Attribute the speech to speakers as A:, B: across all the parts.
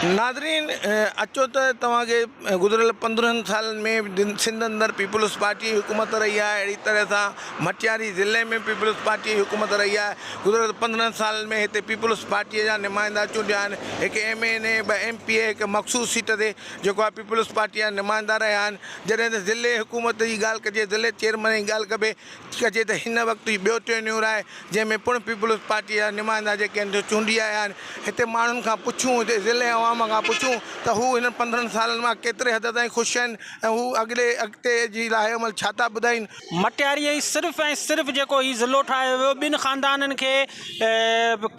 A: ناظرين اچو ته توهان کي گذريل 15 سالن ۾ سنڌ اندر پيپلز پارٽي جي حڪومت رهي آهي اهڙي طرح سان مٽياري ضلعي ۾ پيپلز پارٽي جي حڪومت رهي آهي گذريل 15 سالن ۾ هتي پيپلز پارٽي جا نمائندا چونڊيا آهن هڪ ايم اين اي ٻه ايم پي اي هڪ مخصوص سيٽ تي جيڪو آهي پيپلز پارٽي جا نمائندا رهيا آهن جڏهن ته ضلعي حڪومت جي ڳالهه ڪجي ضلعي چيئرمين جي ڳالهه ڪبي ڪجي ته هن وقت هي ٻيو ٽينيور آهي جنهن ۾ پڻ پيپلز پارٽي جا نمائندا جيڪي آهن سو چونڊي آيا آهن. هتي ماڻهن کان پڇون هتي ضلعي عوام کان پڇون ته هو هنن 15 سالن مان ڪيتري حد تائين خوش آهن ۽ هو اڳلي اڳتي جي لاء عمل ڇا ٿا ٻڌائين.
B: مٽياري ۽ صرف ۽ صرف جيڪو هي ضلعو ٺاهيو ويو ٻن خاندانن کي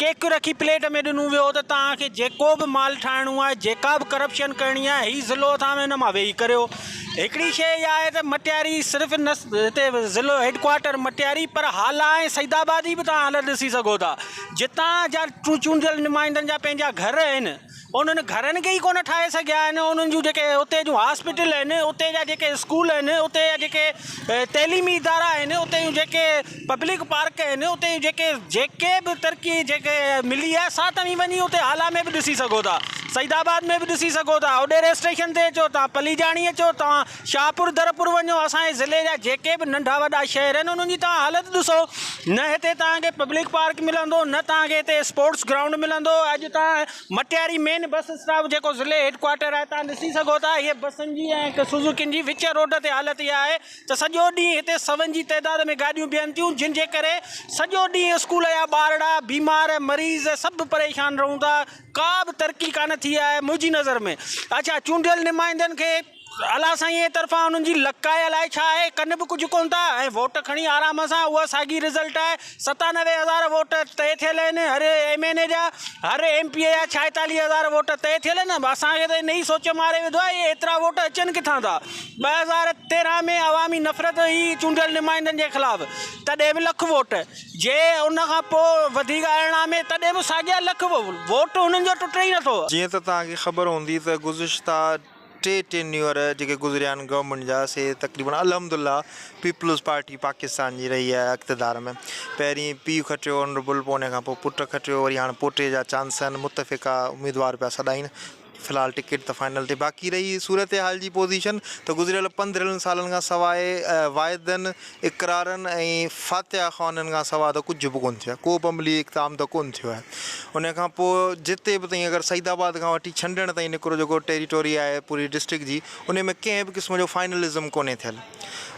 B: ڪيڪ رکي پليٽ ۾ ڏنو ويو ته توهان کي جيڪو به مال ٺاهڻو آهي جيڪا به ڪرپشن ڪرڻي آهي هي ضلعو اٿان ان مان ويهي ڪريو هڪڙي شيء اها آهي ته مٽياري صرف نه هتي ضلعو هيڊ ڪوارٽر مٽياري پر هالا ۽ سعيد آباد جي به توهان حالت ڏسي سگهو ٿا جتان جا چونڊيل نمائندن جا پنهنجا گهر آهن انهن گهرن کي ئي ڪونه ٺاهي سگهيا آهن انهن جون جيڪي اتي جون هاسپيٽل آهن اتي جا جيڪي اسڪول آهن اتي جا جيڪي تعليمي ادارا آهن اتي جون جيڪي پبلڪ پارڪ آهن اتي جون جيڪي جيڪي به ترقي جيڪي ملي آهي سا توهين وڃي اتي هالا ۾ به ڏسي سگهو ٿا سعيد آباد ۾ به ڏسي سگهو ٿا اوڏيري اسٽيشن تي اچو توهان پليجاڻي اچو توهان شاهپور درپور وڃو اسان جي ضلعي جا جيڪي به ننڍا وڏا شهر آهن انهن جي توهان حالت ڏسو نه هتي توهان کي پبلڪ پارڪ ملندو نه توهان کي هتي اسپورٽس گرائونڊ ملندو اڄ توهان مٽياري مين بس اسٽاپ جيڪو ضلعي هيڊ ڪوارٽر آهي توهان ڏسي سگهو ٿا هي بسن جي ۽ سوزوڪين جي وچ روڊ تي حالت اها آهي ته سڄو ڏينهن هتي سون جي تعداد ۾ گاڏيون بيهن ٿيون جن جي ڪري سڄو ڏينهن اسڪول جا ٻارڙا بيمار مريض سڀ پريشان رهون ٿا ڪا به ترقي ڪانه ٿي آهي منهنجي نظر ۾ اڇا چونڊيل نمائندن کي الله سائين جي طرفان انهن جي لڪ آهي الائي ڇا آهي ڪن به ڪجهه ڪونه ٿا ۽ ووٽ کڻي آرام سان اها ساڳي رزلٽ آهي 97 هزار ووٽ طئي ٿيل آهن هر ايم اين اي جا هر ايم پي اي جا 46 هزار ووٽ طئي ٿيل آهن اسان کي ته ان ئي سوچ ماري وڌو آهي اهي ايترا ووٽ اچن ڪٿان ٿا 2013 ۾ عوامي نفرت هئي چونڊيل نمائندن جي خلاف تڏهن به لک ووٽ جي ان کان پوء وڌيڪ 18 ۾ تڏهن به ساڳيا لک ووٽ هنن جو ٽٽي ئي نٿو.
C: جيئن ته توهان کي خبر هوندي ته گذشته ٽي ٽينيوئر جيڪي گذريا آهن گورنمينٽ جا سي تقريبن الحمدلله پيپلز پارٽي پاڪستان جي رهي آهي اقتدار ۾ پهرين پيء کٽيو آنربل پوء ان کان پوء پٽ کٽيو وري هاڻ پوٽي جا چانس آهن متفقه اميدوار پيا سڏائين في الحال ٽڪيٽ ته فائنل ٿي باقي رهي صورتحال جي پوزيشن ته گذريل پندرهن سالن کان سواء واعدن، اقرارن ۽ فاتحه خوانن کان سواء ته ڪجهه به ڪونه ٿيو آهي ڪو به عملي اقدام ته ڪونه ٿيو آهي ان کان پوء جتي به تائين اگر سعيد آباد کان وٺي ڇنڊڻ تائين نڪرو جيڪو ٽيريٽوري آهي پوري ڊسٽرڪٽ جي ان ۾ ڪنهن به قسم جو فائنلزم ڪونهي ٿيل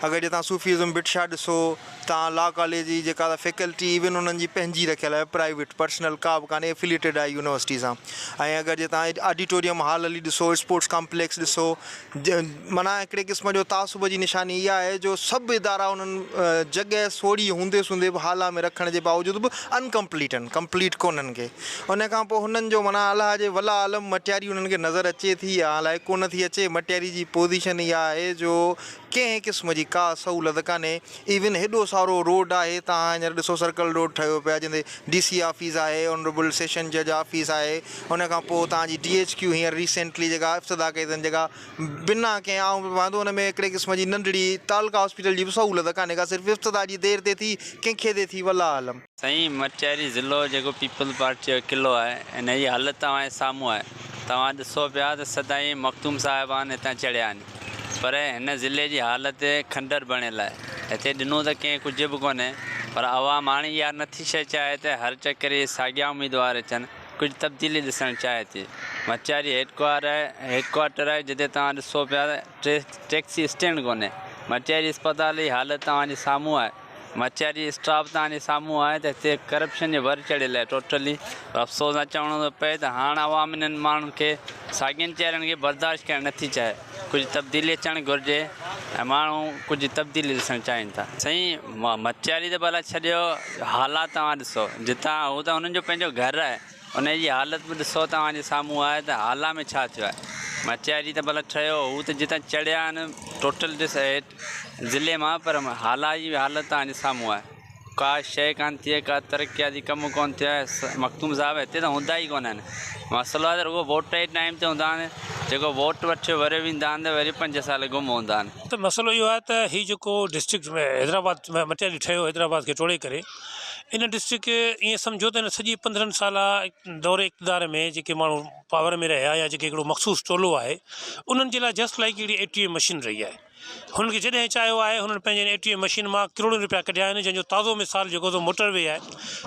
C: اگر جي تان صوفي ازم ڀٽ شاهه ڏسو تان لا ڪاليج جي جيڪا فيڪلٽي ايون انهن جي پنهنجي رکيل آهي پرائيويٽ پرسنل ڪا به ڪانهي افيليٽيڊ آهي يونيورسٽي سان ۽ اگر جي تان آڊيٽوريم هال هلي ڏسو اسپورٽس ڪامپليڪس ڏسو معنيٰ هڪڙي قسم جو تعصب جي نشاني اها آهي جو سڀ ادارا انهن جڳهه سوڙهي هوندي سوندي به هالا ۾ رکڻ جي باوجود به انڪمپليٽ آهن ڪمپليٽ ڪونهن ڪي ان کان پوء هنن جو معنيٰ الله جي ولا عالم مٽياري انهن کي نظر اچي ٿي يا الائي ڪونه ٿي اچي مٽياري جي پوزيشن اها آهي جو ڪنهن قسم جي ڪا سهولت ڪانهي ايون هيڏو سارو روڊ آهي توهان هينئر ڏسو سرڪل روڊ ٺهيو پيو آهي جنهن تي ڊي سي آفيس آهي آنريبل سيشن جج آفيس آهي ان کان پوء توهان جي ڊي ايڇ ڪيو هينئر ريسينٽلي جيڪا افتتاح ڪئي اٿن جيڪا بنا ڪنهن آئون به ڀانئان ٿو ان ۾ هڪڙي قسم جي ننڍڙي تعلقه هاسپيٽل جي به سهولت ڪانهي ڪا صرف افتتاح جي دير تي ٿي ڪنهن کي تي ٿي والله عالم.
D: سائين مٽياري ضلعو جيڪو پيپلز پارٽي جو قلعو آهي ان جي حالت توهان جي سامهون آهي توهان ڏسو پيا ته سدائين مخدوم صاحبان هتان چڙهيا آهن پر هن ضلعي جي حالت کنڊر بڻيل آهي هتي ڏنو ته ڪنهن ڪجهه به ڪونهي پر عوام هاڻي اها نٿي شيء چاهي ته هر چڪر اهي ساڳيا اميدوار اچن ڪجهه تبديلي ڏسڻ چاهي ٿي مٽياري هيڊ ڪوارٽر آهي جتي توهان ڏسو پيا ته ٽيڪسي اسٽينڊ ڪونهي مٽياري اسپتال جي حالت توهان جي سامهون آهي مٽياري اسٽاپ توهان جي سامهون آهي ته هتي ڪرپشن جي ور چڙهيل آهي ٽوٽلي پر افسوس سان چوڻو ٿو پئي ته هاڻ عوام انهن ماڻهن کي ساڳين چهرن کي برداشت ڪرڻ نٿي چاهي ڪجهه تبديلي اچڻ گهرجي ۽ ماڻهو ڪجهه تبديلي ڏسڻ چاهين ٿا. سائين مٽياري ته ڀلا ڇڏيو حالات توهان ڏسو جتان هو ته هنن جو پنهنجو گهر آهي انهي جي حالت به ڏسو توهان جي سامهون آهي ته هالا ۾ ڇا ٿيو آهي. مٽياري ته ڀلا ٺهيو هو ته جتان چڙهيا آهن ٽوٽل ڏس هيٺ ضلعي مان پر هالا جي به حالت توهان جي سامهون آهي. ڪا شيء ڪانه ٿي آهي ڪا ترقياتي ڪم ڪونه ٿيو آهي مخدوم صاحب هتي ته هوندا ئي ڪونه آهن. مسئلو آهي ته رڳو ووٽ جي ٽائيم تي هوندا آهن جيڪو ووٽ وٺيو وري ويندا آهن ته وري پنج سال گم هوندا آهن.
E: ته مسئلو اهو آهي ته هي جيڪو ڊسٽرڪٽ حيدرآباد مٽياري ٺهيو حيدرآباد کي ٽوڙي ڪري. ان ڊسٽرڪٽ ائين سمجهو ته ان سڄي 15 سالا دور اقتدار ۾ جيڪي ماڻهو پاور ۾ رهيا يا جيڪي هڪڙو مخصوص ٽولو آهي انهن جي لاء جسٽ لائيڪ هڪڙي اي ٽي ايم مشين رهي آهي. هنن کي جڏهن چاهيو آهي هنن پنهنجي اي ٽي ايم مشين مان ڪروڙين روپيا ڪڍيا آهن جنهن جو تازو مثال جيڪو سو موٽر وي آهي.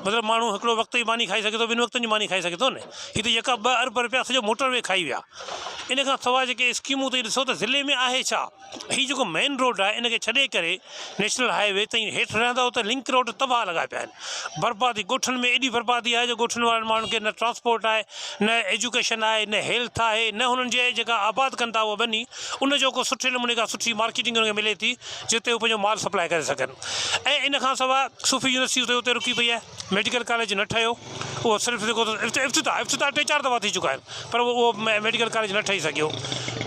E: مطلب ماڻهو هڪڙو وقت جي ماني کائي سگهي ٿو ٻن وقتن جي ماني کائي سگهي ٿو نه هي ته يڪا 2 ارب روپيا سڄو موٽر وي کائي ويا. ان کان سواء جيڪي اسڪيمون تي ڏسو ته ضلعي ۾ آهي ڇا؟ هي جيڪو مين روڊ آهي ان کي ڇڏي ڪري نيشنل هاء وي تائين هيٺ رهندا اتي لنڪ روڊ تباهه لڳا پيا آهن بربادي ڳوٺن ۾ ايڏي بربادي آهي جو ڳوٺن وارن ماڻهن کي نه ٽرانسپورٽ آهي نه ايجوڪيشن آهي نه هيلٿ آهي نه هنن جي جيڪا آباد ڪن ٿا اها ٻني ان جو ڪو سٺي نموني ڪا سٺي مارڪيٽنگ انهن کي ملي ٿي جتي هو پنهنجو مال سپلاء ڪري سگهن ۽ ان کان سواء صوفي يونيورسٽي اتي اتي رڪي پئي آهي ميڊيڪل ڪاليج نه ٺهيو اهو صرف جيڪو افتتاح افتتاح ٽي چار دفعا ٿي چڪا آهن پر اهو ميڊيڪل ڪاليج نه ٺهي سگهيو.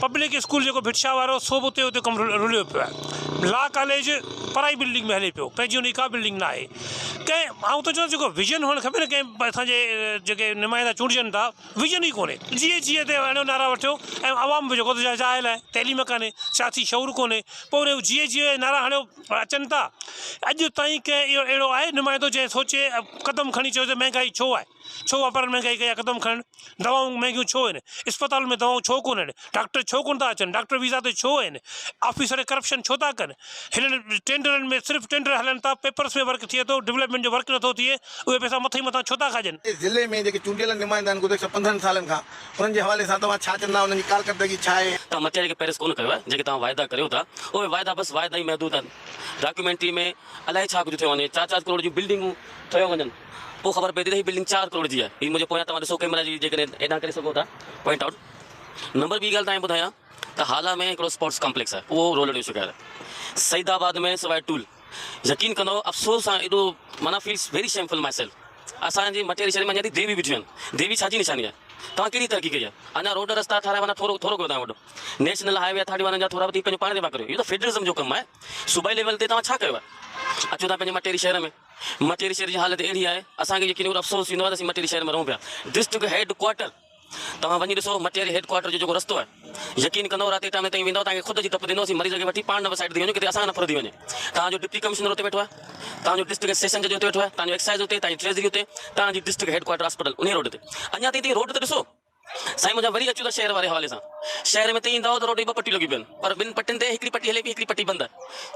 E: پبلڪ اسڪول جيڪو ڀٽ شاهه وارو سو به اتي اتي ڪم رليو پيو آهي. لا ڪاليج پرائي بلڊنگ ۾ هلي پيو پنهنجي ان جي ڪا بلڊنگ نه آهي. ڪنهن آئون ٿو چوان جيڪو ويزن هئڻ کپي نه ڪنهن اسان جي جيڪي نمائندا چونڊجن ٿا ويزن ئي ڪونهي جيئي جيئي تي هڻيو نعرا وٺيو ۽ عوام به جيڪو جاهل آهي تعليم ڪانهي سياسي شعور ڪونهي پوء وري جيئي جيئي نعرا هڻيو اچن ٿا. اڄ تائين ڪنهن اهو اهڙو آهي نمائندو جنهن سوچي قدم کڻي چيو ته مهنگائي ڇو آهي؟ ڇو واپارين مهنگائي ڪئي آهي قدم کڻن؟ دوائون مهنگيون ڇو آهن؟ اسپتالن ۾ دوائون ڇو ڪونهن؟ ڊاڪٽر ڇو ڪونه ٿا اچن؟ ڊاڪٽر ويزا تي ڇو آهن؟ آفيسر ڪرپشن ڇو ٿا ڪن؟ هنن ٽينڊرن ۾ صرف ٽينڊر هلن ٿا، پيپرس ۾ ورڪ ٿئي ٿو، ڊولپمينٽ جو ورڪ نٿو ٿئي، اهي پئسا مٿي ئي مٿان ڇو ٿا کاڄن؟
A: ضلعي ۾ جيڪي چونڊيل نمائندا آهن گذشته 15 سالن کان انهن جي حوالي سان توهان ڇا چوندا انهن جي ڪارڪردگي ڇا آهي؟
F: توهان مٽياري کي پيرس ڪونه ڪيو آهي، جيڪي توهان واعدا ڪريو ٿا اهي واعدا بس واعدا ئي محدود آهن. ڊاڪيومينٽري ۾ الائي ڇا ڪجهه ٿيو وڃي، چار چار ڪروڙ جون بلڊنگون ٺهيو وڃن، پوء خبر پئي ٿي ته هي بلڊنگ چار ڪروڙ جي آهي. هي منهنجي پويان توهان ڏسو ڪئميرا جي جيڪڏهن هيڏانهن ڪري سگهو ٿا پوائنٽ آئوٽ. نمبر ٻي ڳالهه توهان کي ٻڌايان ته هالا ۾ هڪڙو اسپورٽس ڪامپليڪس آهي اهو رولڙ جو شڪار آهي. سعيد آباد ۾ سواء ٽول يقين ڪندو افسوس سان ايڏو معنيٰ feels very shameful my self اسان جي مٽياري شهر ۾ اڃا تائين ديوي بيٺيون آهن ديوي ڇا جي نشاني آهي توهان ڪهڙي ترقي ڪئي آهي اڃا روڊ رستا ٺارايا معنيٰ ٿورو ٿورو ڪيو توهان وڏو نيشنل هاء وي اٿارٽي وارن جا ٿورا به پنهنجو پاڻ تي پيا ڪريو اهو ته فيڊرلزم جو ڪم آهي صوبائي ليول تي توهان ڇا ڪيو آهي اچو ٿا پنهنجي مٽياري شهر ۾ مٽياري شهر جي حالت اهڙي آهي اسان کي يقين افسوس ٿيندو آهي ته اسين مٽياري شهر ۾ رهون پيا ڊسٽرڪٽ هيڊ ڪوارٽر توهان وڃي ڏسو مٽياري هيڊ ڪوارٽر جو جيڪو رستو آهي يقين ڪندو رات جي ٽائيم تائين ويندو توهان کي خود اچي ڊپ ٿيندو اسين مريض کي وٺي پاڻ نه سائيڊ ٿي وڃون ڪٿي اسان کان نه ڦر ٿي وڃي توهان جو ڊپٽي ڪمشنر اتي ويٺو آهي توهان جو ڊسٽرڪٽ سيشن جج اتي ويٺو آهي توهان جو ايڪسائيز اتي توهان جي ٽريزري اتي توهان جي ڊسٽرڪٽ هيڊ ڪوارٽر هاسپيٽل انهي روڊ تي اڃا تائين روڊ ته ڏسو سائين منهنجا وري اچو ته شهر واري حوالي سان شهر ۾ تئين ايندا هو ته روڊ جي ٻه پٽيون لڳيون پيون آهن پر ٻن پٽين تي هڪڙي پٽي هلي پئي هڪڙي پٽي بند آهي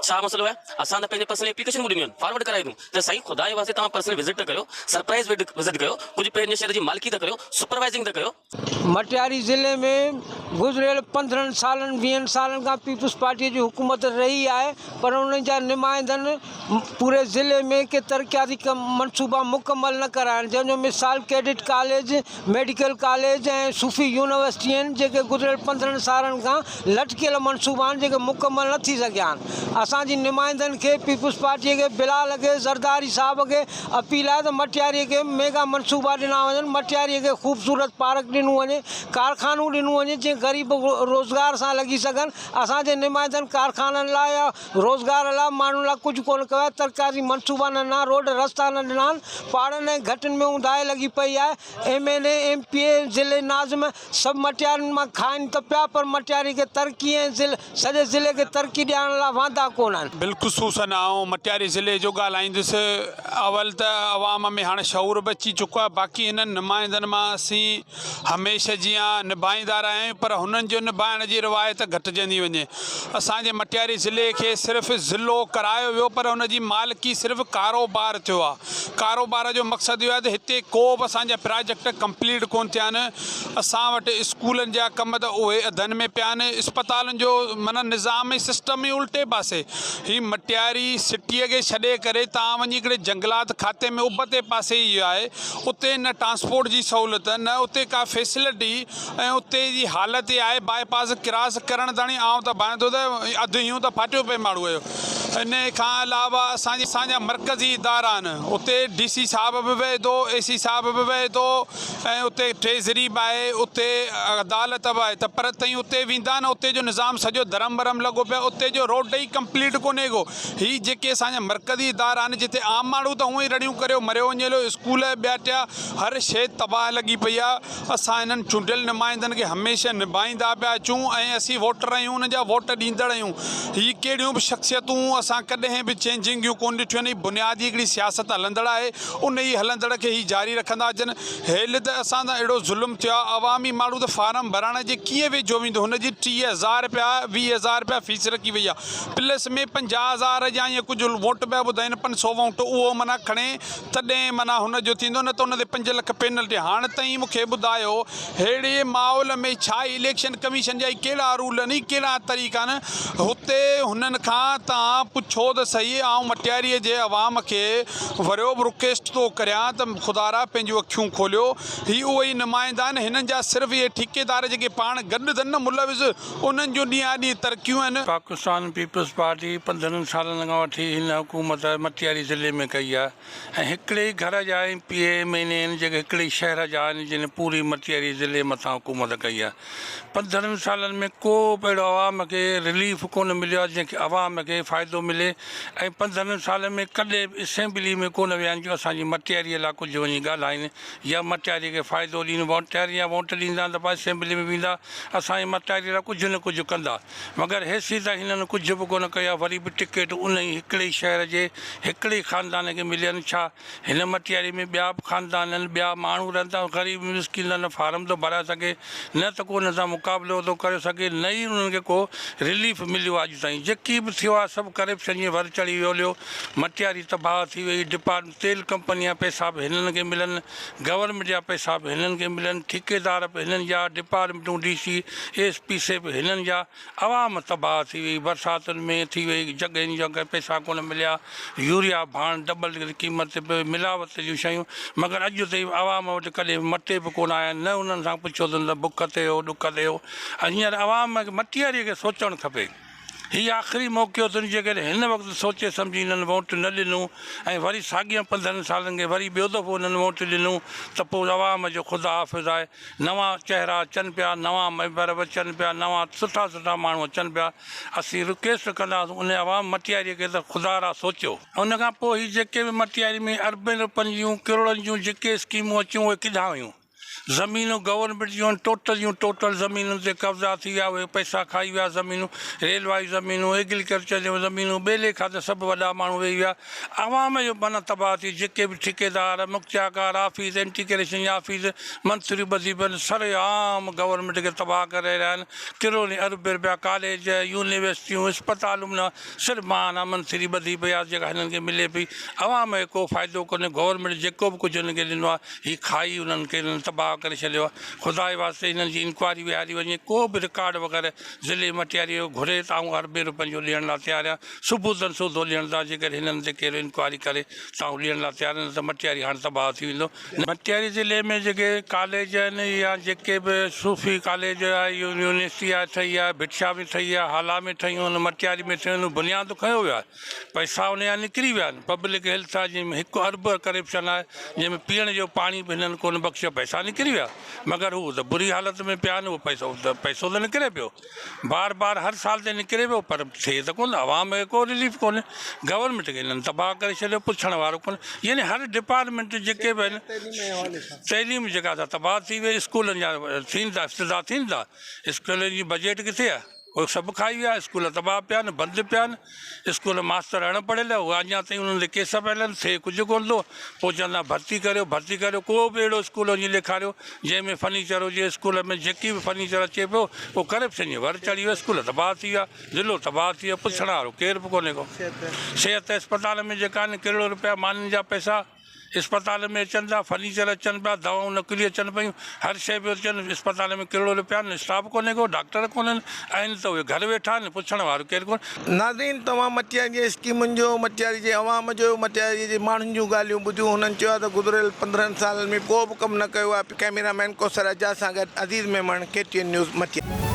F: ڇا مسئلو آهي اسان ته پنهنجي پرسنل ايپليڪيشن به ڏنيون آهن فارورڊ ڪرايون اٿئون ته سائين خدا جي واسطي توهان پرسنل وزٽ ته ڪريو سرپرائز وزٽ ڪيو ڪجهه پنهنجي شهر جي مالڪي ته ڪريو سپروائزنگ ته ڪريو.
G: مٽياري ضلعي ۾ گذريل 15 سالن 20 سالن کان پيپلز پارٽي جي حڪومت رهي آهي پر انهن جا نمائندن پوري ضلعي ۾ ڪي ترقياتي ڪم منصوبا مڪمل نه ڪرايا آهن جنهن جو مثال cadet college medical college ۽ Sufi university آهن جيڪي گذريل 15 سالن کان لٽڪيل منصوبا آهن جيڪي مڪمل نه ٿي سگهيا آهن اسان جي نمائندن کي پيپلز پارٽي کي بلال کي زرداري صاحب کي اپيل آهي ته مٽياري کي ميگا منصوبا ڏنا وڃن مٽياري کي خوبصورت پارڪ ڏنو وڃي ڪارخانو ڏنو وڃي جيئن غريب روزگار سان لڳي سگهن اسان جي نمائندن ڪارخانن لاء يا روزگار لاء ماڻهن لاء ڪجهه ڪونه ڪيو آهي ترقياتي منصوبا نه ڏنا روڊ رستا نه ڏنا آهن پاڙن ۽ گهٽين ۾ اونداهي لڳي پئي آهي M N A, M P A, ضلعي ناظم سڀ مٽيارين مان کائن ته پيا پر مٽياري کي ترقي ۽ سڄي ضلعي کي ترقي ڏيارڻ لاء واندا ڪونه آهن.
H: بالخصوصن آئون مٽياري ضلعي جو ڳالهائيندس. اول ته عوام ۾ هاڻ شعور به اچي چڪو آهي باقي هنن نمائندن مان اسين هميشه جيان نڀائيندا رهيا آهيون پر هنن جو نڀائڻ جي روايت گهٽجندي وڃي. اسان جي مٽياري ضلعي کي صرف ضلعو ڪرايو ويو پر ان جي مالڪي صرف ڪاروبار ٿيو آهي. ڪاروبار جو مقصد اهو آهي ته هتي ڪو به اسان جا پراجيڪٽ ڪمپليٽ ڪونه ٿيا آهن اسان وٽ اسڪولن جا ڪم ته اهي اڌن ۾ پيا آهن اسپتالن جو معنيٰ نظام ئي سسٽم ئي الٽي پاسي هي مٽياري سٽيء کي ڇڏي ڪري تان وڃي هڪڙي جنگلات کاتي ۾ ابتي پاسي ئي آهي اتي نه ٽرانسپورٽ جي سهولت نه اتي ڪا فيسلٽي ۽ اتي جي حالت اها آهي باء پاس ڪراس ڪرڻ تاڻي آئون ته ڀانئان ٿو ته اڌ هيون ته ڦاٽيو پئي ماڻهوء جو انهيء کان علاوه اسان جي اسان جا مرڪزي ادارا آهن اتي ڊي سي صاحب به ويهي ٿو اي سي صاحب به ويهي ٿو ۽ اتي ٽريزري به آهي اتي عدالت به آهي ته پر تئين اتي ويندا نه اتي جو نظام سڄو درم برم لڳو پيو آهي اتي جو روڊ ئي ڪمپليٽ ڪونهي ڪو هي جيڪي اسان جا مرڪزي ادارا آهن جتي عام ماڻهو ته هونئن ئي رڙيون ڪريو مريو وڃي هليو اسڪول ٻيا ٽيا هر شيء تباهه لڳي پئي آهي اسان انهن چونڊيل نمائندن کي هميشه. نڀائيندا پيا اچون ۽ اسين ووٽر آهيون انهن جا ووٽ ڏيندڙ آهيون هي ڪهڙيون به شخصيتون اسان ڪڏهن به چينجنگ جون ڪونه ڏٺيون آهن هي بنيادي هڪڙي سياست هلندڙ آهي ان ئي هلندڙ کي هي جاري رکندا اچن هيل ته اسان سان اهڙو ظلم ٿيو آهي عوامي ماڻهو ته فارم ڀرائڻ جي ڪيئن ويجهو ويندو هن جي 30 هزار رپيا 20 هزار رپيا فيس رکي وئي آهي پلس ۾ 50 هزار يا ائين ڪجهه ووٽ پيا ٻڌائين 500 ووٽ اهو معنيٰ کڻي تڏهن معنيٰ هن جو ٿيندو نه ته ان تي 5 لک پينلٽي هاڻ تائين مون کي ٻڌايو ههڙي ماحول ۾ ڇا اليڪشن ڪميشن جا هي ڪهڙا رول آهن هي ڪهڙا طريقا آهن هتي هنن کان توهان پڇو ته سهي آئون مٽياري جي عوام کي وريو به رڪويسٽ ٿو ڪريان ته خدارا پنهنجون اکيون کوليو هي اهي ئي نمائندا آهن هنن جا صرف اهي ٺيڪيدار جيڪي پاڻ گڏ اٿن نه ملوث انهن جون ڏينهان ڏينهن ترقيون آهن.
I: پاڪستان پيپلز پارٽي 15 سالن کان وٺي هن حڪومت مٽياري ضلعي ۾ ڪئي آهي ۽ هڪڙي ئي گهر جا M P A M N A آهن جيڪي هڪڙي ئي شهر جا آهن جن پوري مٽياري ضلعي مٿان حڪومت ڪئي آهي 15 سالن ۾ ڪو به اهڙو عوام کي رليف ڪونه مليو آهي جنهن کي عوام کي فائدو ملي ۽ 15 سالن ۾ ڪڏهن به اسيمبلي ۾ ڪونه ويا آهن جو اسان جي مٽياري لاء ڪجهه وڃي ڳالهائين يا مٽياري کي فائدو ڏين مٽياري جا ووٽ ڏيندا ته پوء اسيمبلي ۾ ويندا اسان جي مٽياري لاء ڪجهه نه ڪجهه ڪندا مگر هيسيتائين هنن ڪجهه به ڪونه ڪيو آهي وري به ٽڪيٽ ان ئي هڪڙي ئي شهر جي هڪڙي ئي خاندان کي ملين ڇا هن مٽياري ۾ ٻيا به خاندان آهن ٻيا ماڻهو رهن ٿا غريب مسڪين نه فارم ٿو ڀرائي سگهي نه ته ڪو انهن سان مقابلو ٿو ڪري سگهي نه ئي انهن کي ڪو رليف مليو آهي اڄ تائين جيڪي به ٿيو آهي سڀ ڪرپشن جي ور چڙهي ويو هليو مٽياري تباهه ٿي وئي ڊپارٽ تيل ڪمپني جا پئسا به هنن کي ملن، گورنمينٽ جا پئسا به هنن کي ملن، ٺيڪيدار به هنن جا، ڊپارٽمينٽون ڊي سي، ايس پي سي به هنن جا، عوام تباهه ٿي وئي، برساتن ۾ ٿي وئي، جڳهين جا ڪي پئسا ڪونه مليا، يوريا ڀاڻ ڊبل قيمت تي پيو، ملاوت جون شيون، مگر اڄ تائين عوام وٽ ڪڏهن مٽي به ڪونه آيا، نه انهن سان پڇيو اٿن ته بک تي هو ڏک تي هو، هينئر عوام کي مٽياري کي سوچڻ کپي. هي آخري موقعو اٿن جيڪڏهن هن وقت سوچي سمجهي هنن ووٽ نه ڏنو ۽ وري ساڳين 15 سالن کي وري ٻيو دفعو هنن ووٽ ڏنو ته پوء عوام جو خدا حافظ آهي. نوان چهرا اچن پيا، نوان ميمبر به اچن پيا، نوان سٺا سٺا ماڻهو اچن پيا. اسين رڪويسٽ ڪنداسون ان عوام مٽياري کي ته خدا را سوچيو. ان کان پوء هي جيڪي به مٽياري ۾ اربين روپين جون ڪروڙن جون جيڪي اسڪيمون اچيون اهي ڪيڏانهن ويون؟ زمينون گورنمينٽ جون آهن ٽوٽل جون ٽوٽل زمينن تي قبضا ٿي ويا اهي پئسا کائي ويا زمينون ريلوائي زمينون ايگريڪلچر جون زمينون ٻيلي کاتي سڀ وڏا ماڻهو ويهي ويا عوام جو معنيٰ تباهه ٿي جيڪي به ٺيڪيدار مختيارڪار آفيس اينٽي ڪرپشن جي آفيس منٿريون ٻڌي پين سر عام گورنمينٽ کي تباهه ڪري رهيا آهن ڪروڙين اربين رپيا ڪاليج يونيورسٽيون اسپتالون نه صرف ماهانه منٿلي ٻڌي پئي آهي جيڪا هنن کي ملي پئي عوام کي ڪو فائدو ڪونهي گورنمينٽ جيڪو به ڪجهه هنن کي ڏنو آهي هي کائي انهن کي انهن تباهه ڪري ڇڏيو آهي خدا جي واسطي هنن جي انڪوائري ويهاري وڃي ڪو به رڪارڊ وغيره ضلعي مٽياري جو گهري ته آئون اربين روپين جو ڏيڻ لاء تيار آهيان ثبوتن سوڌو ڏيڻ لاء جيڪڏهن هنن تي ڪير انڪوائري ڪري ته آئون ڏيڻ لاء تيار آهيان نه ته مٽياري هاڻ تباهه ٿي ويندو. مٽياري ضلعي ۾ جيڪي ڪاليج آهن يا جيڪي به صوفي ڪاليج آهي يونيورسٽي آهي ٺهي آهي ڀٽ شاهه ۾ ٺهي آهي هالا ۾ ٺهيون آهن مٽياري ۾ ٺهيون آهن بنياد کنيو ويو آهي پئسا ان جا نڪري ويا آهن پبلڪ هيلٿ آهي جنهن ۾ 1 ارب ڪرپشن آهي جنهن ۾ پيئڻ جو پاڻي به هنن ڪونه بخشيو پئسا نڪري ويا مگر هو ته بري حالت ۾ پيا آهن اهو پئسو ته پئسو ته نڪري پيو بار بار هر سال ته نڪري پيو پر ٿئي ته ڪونه عوام کي ڪو رليف ڪونهي گورنمينٽ کي هنن تباهه ڪري ڇڏيو پڇڻ وارو ڪونهي يعني هر ڊپارٽمينٽ جيڪي به آهن تعليم جيڪا سا تباهه ٿي وئي اسڪولن جا ٿين ٿا افتتاح ٿين ٿا اسڪولن جي بجيٽ ڪٿي آهي اهي سڀ کائي ويا، اسڪول تباهه پيا آهن، بند پيا آهن، اسڪول ماستر اڻ پڙهيل، اهي اڃا تائين انهن تي ڪيس پيا هلن، ٿئي ڪجهه ڪونه ٿو، پوء چوندا ڀرتي ڪريو، ڀرتي ڪريو، ڪو به اهڙو اسڪول وڃي ڏيکاريو، جنهن ۾ فرنيچر هجي، اسڪول ۾ جيڪي به فرنيچر اچي پيو، اهو ڪرپشن جي ور چڙهي ويو، اسڪول تباهه ٿي ويا، ضلعو تباهه ٿي ويو، پڇڻ وارو ڪير به ڪونهي ڪو. صحت اسپتال ۾ جيڪا آهن ڪروڙين رپيا مانين جا پئسا. اسپتال ۾ اچن ٿا، فرنيچر اچن پيا، دوائون نقلي اچن پيون، هر شيء پيو اچن، اسپتال ۾ ڪروڙين رپيا آهن، اسٽاف ڪونهي ڪو، ڊاڪٽر ڪونهن، آهن ته اهي گهر ويٺا آهن، پڇڻ وارو ڪير ڪونهي.
A: ناظرين توهان مٽياري جي اسڪيمن جو، مٽياري جي عوام جو، مٽياري جي ماڻهن جون ڳالهيون ٻڌيون، هنن چيو آهي ته گذريل 15 سالن ۾ ڪو به ڪم نه ڪيو آهي، ڪئميرا مين ڪوثر اعجاز سان گڏ Aziz Memon, K T N news, Matiari.